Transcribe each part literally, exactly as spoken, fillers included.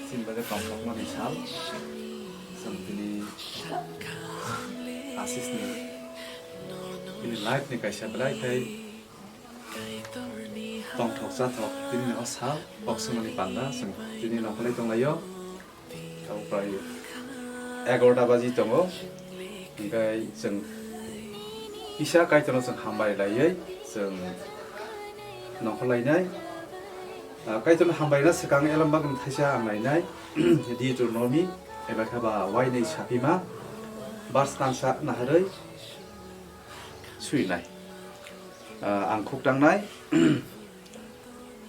Chini bagwi tongthokmani sal, chwng tini Ashish ni, tini life ni kaisa belai khai tongthok chathok tini o sal, kok swngmani panda chwng tini nongkhorlai tonglaio. Tabuk prai egarota baji tongo, hingkhe chwng kisa Kaitorno chwng hambai laiwi chwng nongkhorlainai. Ah, Kaitorno hambai rwna swkang elembakni thaisa ang nainai, Deuteronomy, eba khe ba uainwi sapima, verse tansa naharwi suinai. Ah, ang khuk tangnai,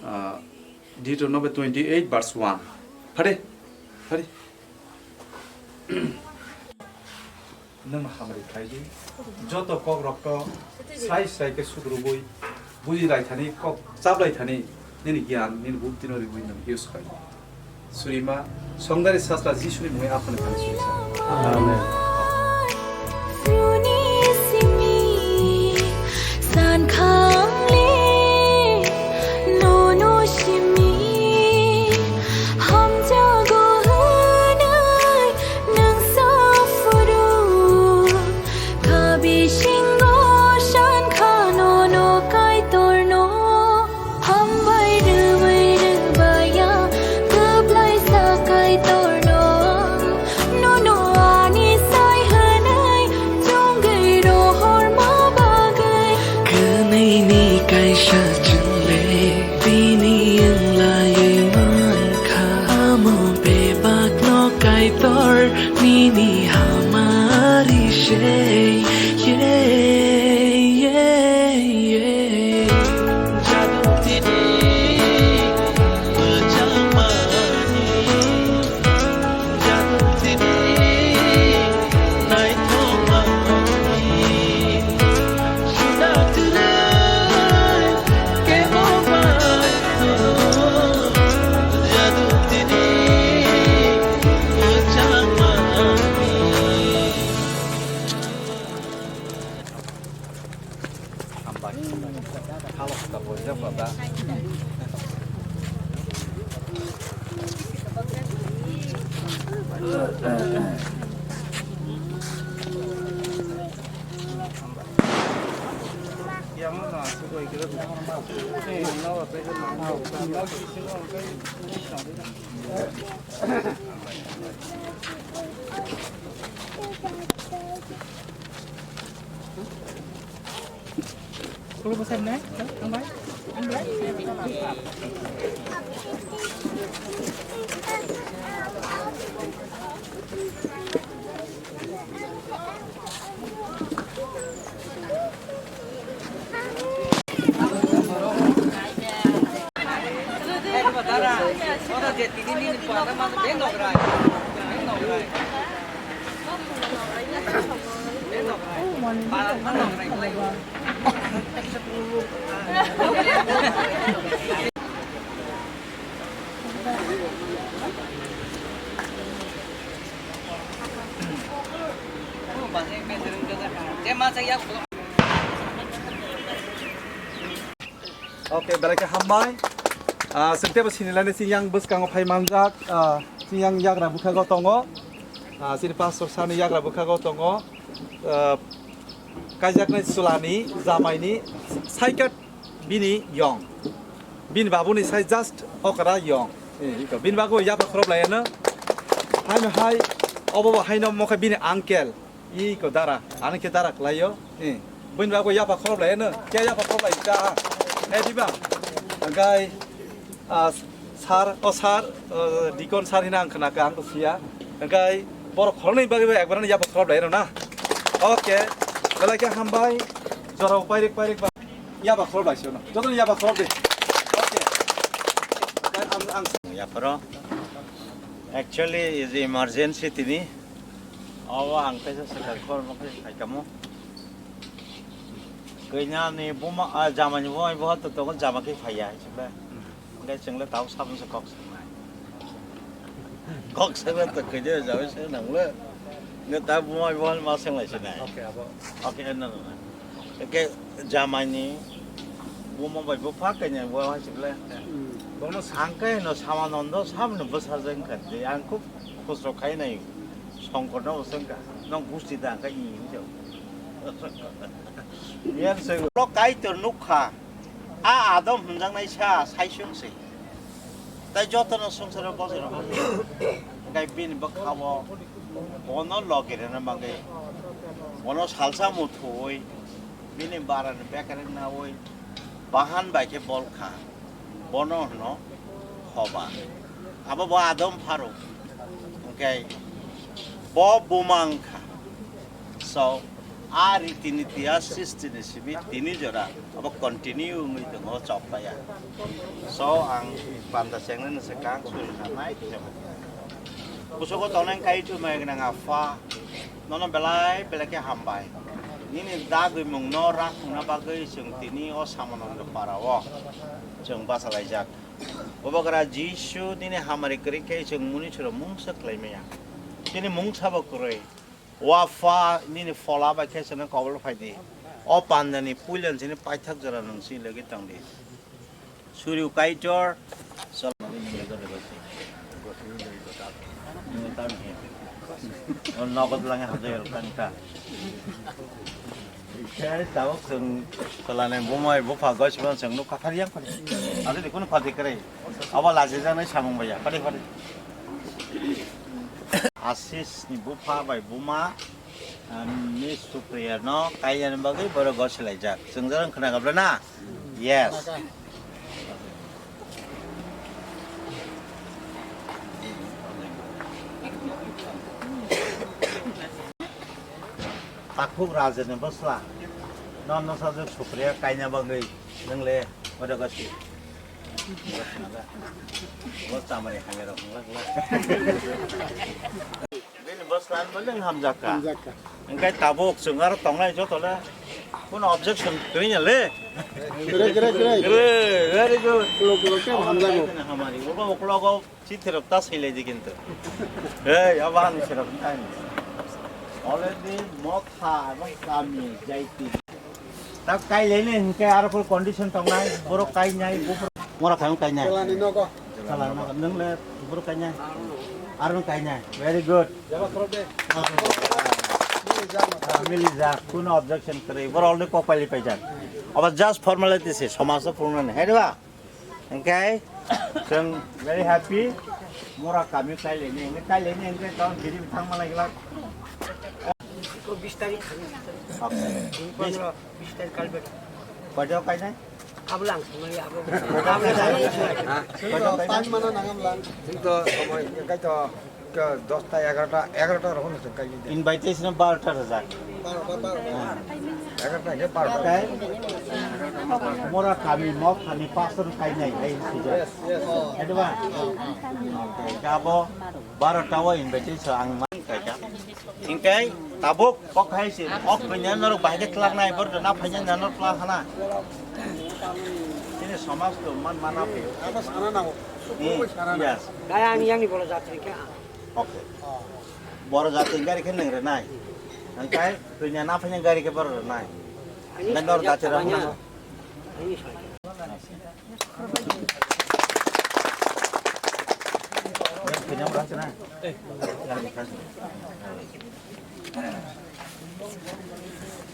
ah, Deuteronomy twenty-eight verse one. Phari, phari. Nwng hamari khlai di. Joto kok rok to srai srai khe sudrubui, buji lai thani, kok chap lai thani, nini giyan, nini bukti no riwi nwng use khai. Surima, Songdari Sasla Jisuni mungwi aphani thani suri sa. Amen. Nono simi hamjago hwnwi nwng sa phuru, kha bisingo san kha nono Kaitorno hambai rwui rwbaiya, kwplaisa Kaitorno. Nono ani sai hwnwi chongwi rohorma bagwi. Kwnwi ni kaisa chwngle bini wnglaiwi mankha. Amo bebakno Kaitor nini hamari se. Yeah, yeah, yeah. Hambai. Halo, kota bojak kota. Okay, belai khe hambai. Ah, chwng teibo sini lainai chini yang bwskango phai manjak, ah, chini yang yagra bwkhago tongo. Ah, chini pastor sani yagra bwkhago tongo. Ah, kaijaknai chwlani, jamaini, saikat bini yong. Bini babuni sai just okra yong. Eh, iko. Bini bagwi yapha khorob laiano. Haino hai, obo bo haino mokhe bini uncle. Iko dara, ani khe dara kwlaio. Eh, bini bagwi yapha khorob laiano. Khe yapha khorob lai ta. Eh, diba? Gai, ah, sir, o sir, ah, deacon sir hina ang khna kha, ang to siya. Gai, borok khoroknwi bagwi bo ekbar ani yapha khorob laino na. Okay. Belai khe hambai. Jorao pairik pairik ba. Yaba khorok bai sio no. Joto yaba khorok de. Okay. Ang, ang. Yapharo. Actually, is emergency tini. Awa ang kaisa sakar khorok no khai kamo. Kanya ni buma, ah, jamani buma bo to to jama ke phaya. Hingke chwng le tabuk saboni se kok swngnai. Kok swngna to koi de jagoi se nang le. Nge ta buma bihal ma swnglai se nai. Okay, abo. Okay, no, no, no. Hingke jamai ni buma bai bupha kanya bo hai se le. Hmm. Ang khe no Samanondo samno bwsajak wngkha de, ang khub khosro khai nai, Songkorno bo swngkha, "Nwng gusti da?" Ang khe, "Ih," hinwi sago. Yang se ulo Kaitor nukha, a Adam hwnjaknai sa saisung se. Tai jotono swngcharo bojorok. Hwnkhe bini bwkhao bono logi rwna bagwi, bono salsa muthuwi, bini barani bekereng nawi, bahan bai khe bol kha. Bono hwno Hoba. Abo bo Adam pharo. Hwnkhe bo buma wngkha. So, a riti niti, a sisti ni simi tini jora abo continue wngwi tongo, choptaya. So, ang panda chengnani se kang suri nanai khe. Kusugo tongnai kaitu mai gnang apha, nono belai belai khe hambai. Nini dagwi mungno rakhungna bagwi chwng tini o Samanondo para o chwng bachalaijak. Bubagra Jisu nini hamari kwrwi khe chwng muni suro mungsa khlai maya. Tini mungsa bo kwrwi. O Apha, nini phola bai khe chwngno kobol phai di. O pandani puilan chini paithak jora nwng chini logi tong di. Suryu Kaitor, sal-, nogod langi hamjak rok tang ta. Khe tabuk chwng chwlani bumai bupha goichibon chwng nukha, phari yang phari. Adi de kunu khati kwrwi. Abo lachijaknai samung bai ya, phari phari. Ashish ni bupha bai buma, ah, Miss Supriya no kainani bagwi borok gosi laijak. Chwng jorang khna gabla na? Yes. Takhuk Raja ni bwsla. Non no sajwk Supriya kaina bagwi nwng le oda gasi. Bo chamari hamya rok wngla wngla. Bini bwsla ni bo nwng hamjakha. Hamjakha. Hwnkhe tabuk chwng aro tongnai joto le kuno objection kwrwi ya le. Kwrwi, kwrwi, kwrwi. Kwrwi, very good. Ulo, ulo khe hamjago. Hamari, ulo, ulo, ulo. Chithirok ta sailai di kintu. Hey, abo ani sirok ta ni. Already motha ebong kami jaiti. Ta kailai ni hwnkhe aro kol condition tongnai, borok kainai, buphuru. Mora khaim kainai. Chalani nogo. Chalani nogo. Nwng le borok kainai. Aro nwng kainai. Very good. Jaba khorok de. Ah, mili jak, kuno objection kwrwi. Borok already kok pailai paijak. Abo just formality se, somaj no phunuknani. Hai diba? Hwnkhe chwng very happy. Mora kami kailaini, hwnkhe kailaini hwnkhe tong biri bithang malai glak. Ko bis tarik kami. Okay. Pondro bis tarik kalbe. Koito kainai? Ablang samali abo. Koito kainai? Time mana nangam lang. Chwng to somoi kai to. Dosta, egarota, egarota rohon se kai de. Invitation barota rajak. Barota, barota. Egarota ke barota. Kai? Mora kami mok kami pastor kai nai, kai sija. Yes, yes. Advance. Okay, gabo barota o invitation ang man kai ka. Ingkai tabuk kok hai se, ok kanya norok bahai ke tlak nai, bor na phanya na norok tlak hana. Ini somaj to man mana pe. Apa sana na? Yes. Kaya ang yang ni bola jatri ka. Okay. Boro jati gari khe nang rwnai. Hwnkhe twi na phai gari khe boro rwnai. Nang nor jati rwnai.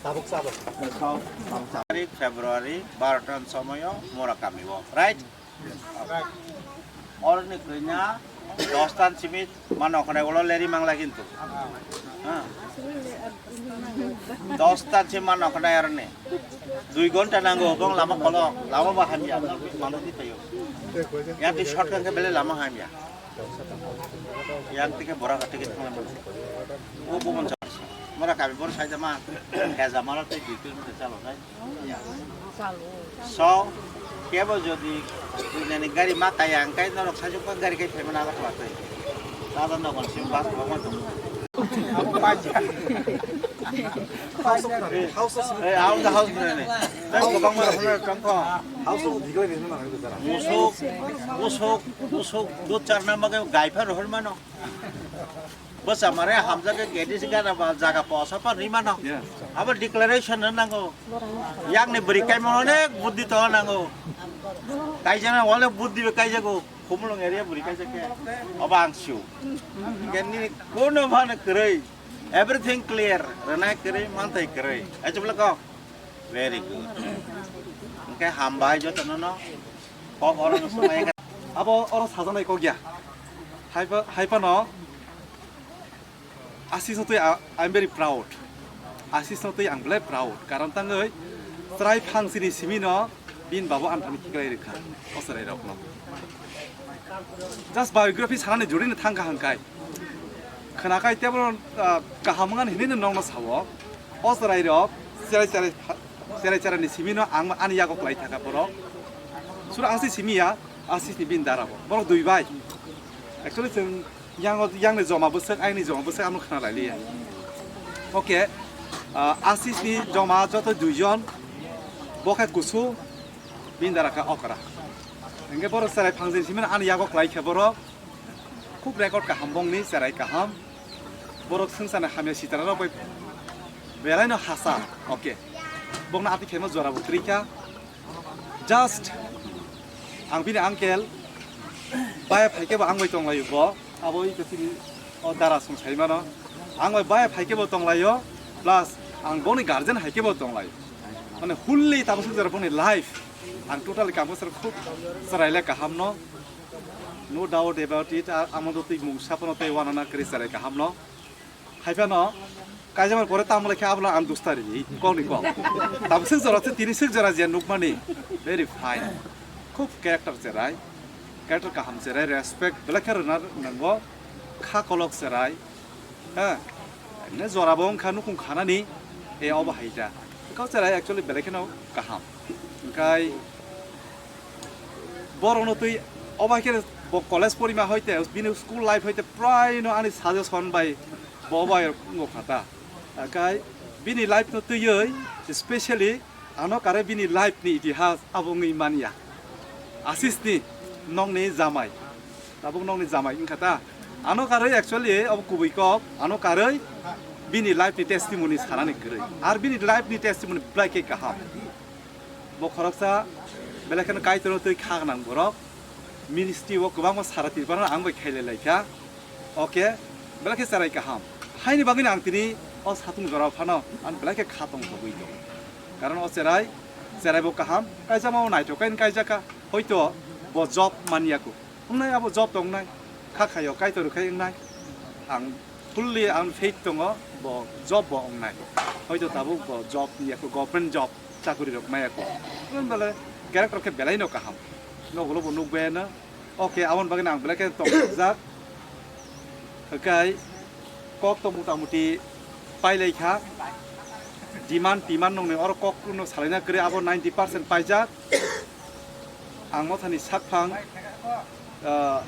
Tabuk sabuk. Tarik February barota ni somoyo Mora kami o, right? Oroni kwina dosta simi mano khonai ulo leri mangla kintu. Ha. Dosta simi mano khonai oroni. Dui ghonta nango bong lama kolo, lama ba hamya, mano di tayo. Yang di shortcut ke bele lama hamya. Yang tike bora ka tike thangla mano. O bumon sa. Mora kami bor sai jama. Kaza mara te dui kilometer chalo nai. So, kebo jodi duinani gari ma kaya ang kai norok sajukma gari kai phaimani aga thwa twi. Dada nogon sim bus bo ma tong. House of Granite. House of Granite. Eh, house, house of Granite. Tei kwbangma rohorna tongkho. House of Granite hinwi mano. Musuk, musuk, musuk, dud charna bagwi gai pha rohor mano. Bwsa mare hamjak khe gate se gana ba jaga posa pa ri mano. Yeah. Abo declaration no nango. Yang ni bwrwi kaima onek buddhi to nango. Kaijana wale buddhi be kaijago, Khumulwng area buri kaijak khe. Oba ang siu. Hingke nini kono phano kwrwi. Everything clear. Rwnai kwrwi, manthai kwrwi. Ai chubla kok. Very good. Hingke hambai jotono no. Kok oro no sumai. Abo oro sajaknai kok ya. Haipa, haipa no. Asisno twi a-, I'm very proud. Asisno twi ang belai proud. Karon tangwi chwrai phangsini simi no bini babo ani thani khiklai rwkha o chwrai rokno. Just biography sanani juri no thangkha hangkai. Khwnakai tebo, ah, kaham wngani hinwi no nokno sao. O chwrai rok chwrai chwrai pha-, chwrai chwrai ni simi no ang ani yago kwlai thaka borok. Sura asi simi ya, asisni bini dara bo. Borok dui bai. Actually chwng Yang, yang ni joma bwswk, ayang ni joma bwswk, ano khna lai liya. Okay, ah, Ashish ni joma joto duijon, bo khe kusu, bini dara khe okra. Hingke borok cherai phangjin simi ani yago kwlai khe borok, khub record kaham bongni cherai kaham. Borok swngcharni hamya sitra rok bai belai no hasa, okay. Bongno ati khe no jora bo kwrwi kha. Just ang bini uncle, baya phaikhe bo ang bai tonglaio bo, abo i kwchwini o dara song sai mano. Ang bai baya phaikhe bo tonglaio, plus ang boni guardian haikhe bo tonglaio. Mane fully tabuk suk jora boni life, ang totally kampung sar khub chwrai le kaham no, no doubt about it, a-, amo do twi mungsa phano tei wanana kwrwi chwrai kaham no. Haiphano, kaijamani pore tamo lekha abono ang dustari, kokni kok. Tamo sik jora se, tini sik jora je nukmani. Very fine. Khub character cherai. Character kaham cherai, respect belai khe rwna nango. Kha kolok cherai. Ha. Ne jora bo wngkha nukung khanani. E obo hai da. Kok cherai actually belai kheno kaham. Hingkai borokno twi obo hai khe bo college porima hoite, bini school life hoite prai no ani suggestion bai bo bai wngkha ta. Hingkai bini life no twiwi specially ano kare bini life ni itihas abo wngwi manya. Ashish ni nokni jamai, tabuk nokni jamai wngkha ta. Ano karwi actually abo kubui kok, ano karwi bini life ni testimony sanani kwrwi. Ar bini life ni testimony belai khe kaham. Bo khoroksa belai kheno Kaitorno twi kha gwnang borok. Ministry o kwbangma sara tirpano ang bai khailai lai kha. Okay, belai khe cherai kaham. Haini bagwino ang tini o satung jora phano ang belai khe kha tong thogwi tongo. Karon o cherai, cherai bo kaham, kaijama o naithok khe kaijak kha. Hoito bo job manya kho. Wngnai abo job tongnai. Kha khaio Kaitor khai wngnai. Ang fully ang faith tongo bo job bo wngnai. Hoito tabuk bo job ni ako government job chakuri rok maya ko. Wngbale character khe belai no kaham. Nogulo bo nukbaya na. Okay, aboni bagwi ang belai khe tong jak. Hakai kok to mota moti pailai kha. Demand, demand nongni oro kok no salaina kwrwi abo ninety percent paijak. Ang mothani sakphang, ah,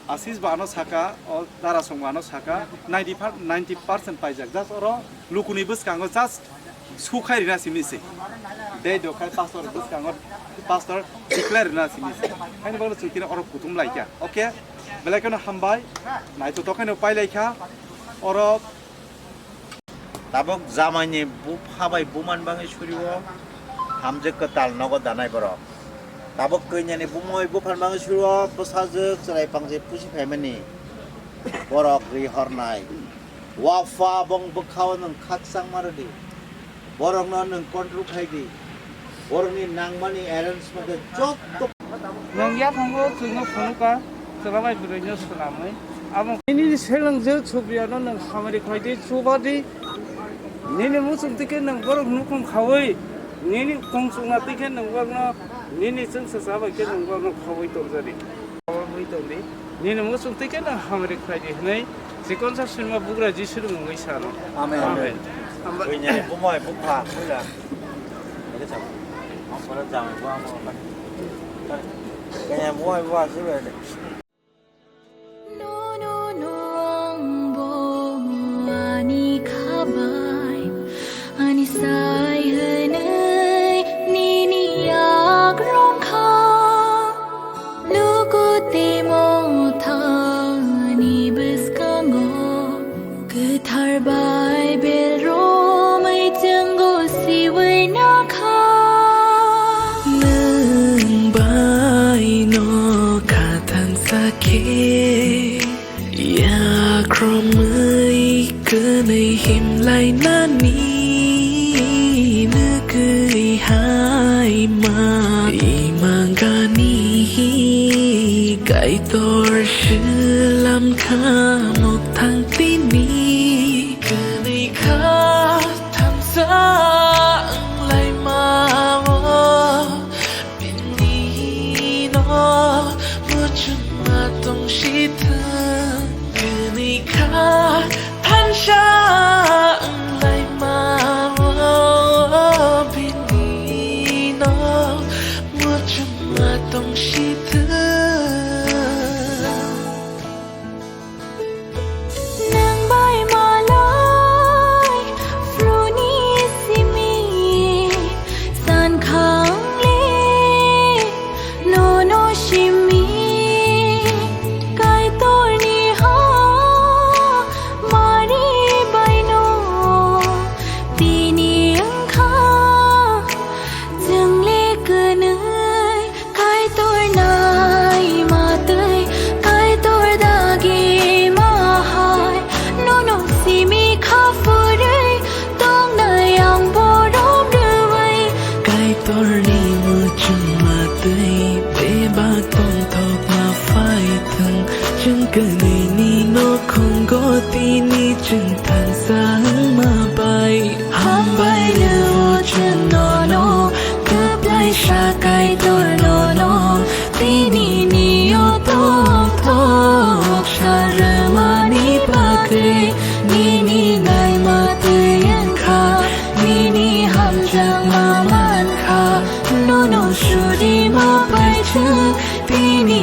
Ashish ba ano saka, o Dara Song ba ano saka, ninety, ninety percent paijak. Just oro lukuni bwskango just sukhai rina simi se. Dei dokhai pastor bwskango pastor declare rina simi se. Haini bagwi chwng tini oro kuthum lai kha. Okay? Belai kheno hambai. Naithotok khaino pailai kha. Oro Tabuk jamaini bupha bai bumani bagwi surio, hamjwk kwtal nogo danai borok. Tabuk kwinyani bumui buphani bagwi surio, bwsajwk chwrai pangse pusi phaimani. Borok ri hornai. Wapha bong bwkhao nwng khakchangma rwdi. Borokno nwng control khaidi. Borokni nangmani arrangement khe jotto. Nwng yaphango chwngno phunukha, chwla bai bwrwino swnamwi. Abo nini selwngjwk Supriyano nwng hamari khlaidi, chubadi. Nini muchung twi khe nwng borok nukhung khaui, nini kung chukna twi khe nwng borokno, nini chwngsacha bai khe nwng borokno khaui tongjadi. Khaui tongdi. Nini muchung twi khe nwng hamari khlaidi hwnwi Chikonsa Swnma Bugra Jisuni mungwi sano. Amen. Amen. Hamba- Buini bumai bupha puila. Bagi cham. Ang pura jamai bo ang pura. Kaya bumai bupha suru ede. Nono nong bo ani khabai. Ani sai hwnwi nini yak rwng kha. Luku twi motha ni bwskango kwthar Baibel romwi chwngno siwi nakha. Nwng ba Himlainani nugwi hai ma imangani Kaitor swilam kha mukthang tini. Kwnwi kha thansa wnglaima o. Bini no muchungma tong si thung. Kwnwi kha thansa wnglaima o. Bini no muchungma tong si thung. Nang bai malai phruni simi san khangle nono simi Kaitorni ha mari baino bini wngkha chwngle kwnwi Kaitor nai matwi, Kaitor dagi mahai, nono simi kha phurwi, tongnai ang borom rwui. Kaitorni muchung matwi, bebak tongthok ma phai thung, chwng kwnwi ni nokhungo tini chwng thansa wngma bai. Hambai rw chwng nono, kwplai sa Kaitor nono, tini ni o tongthok sa rwmani bagwi, nini naima twi wngkha, nini hamjakma mankha, nono surima bai chwng tini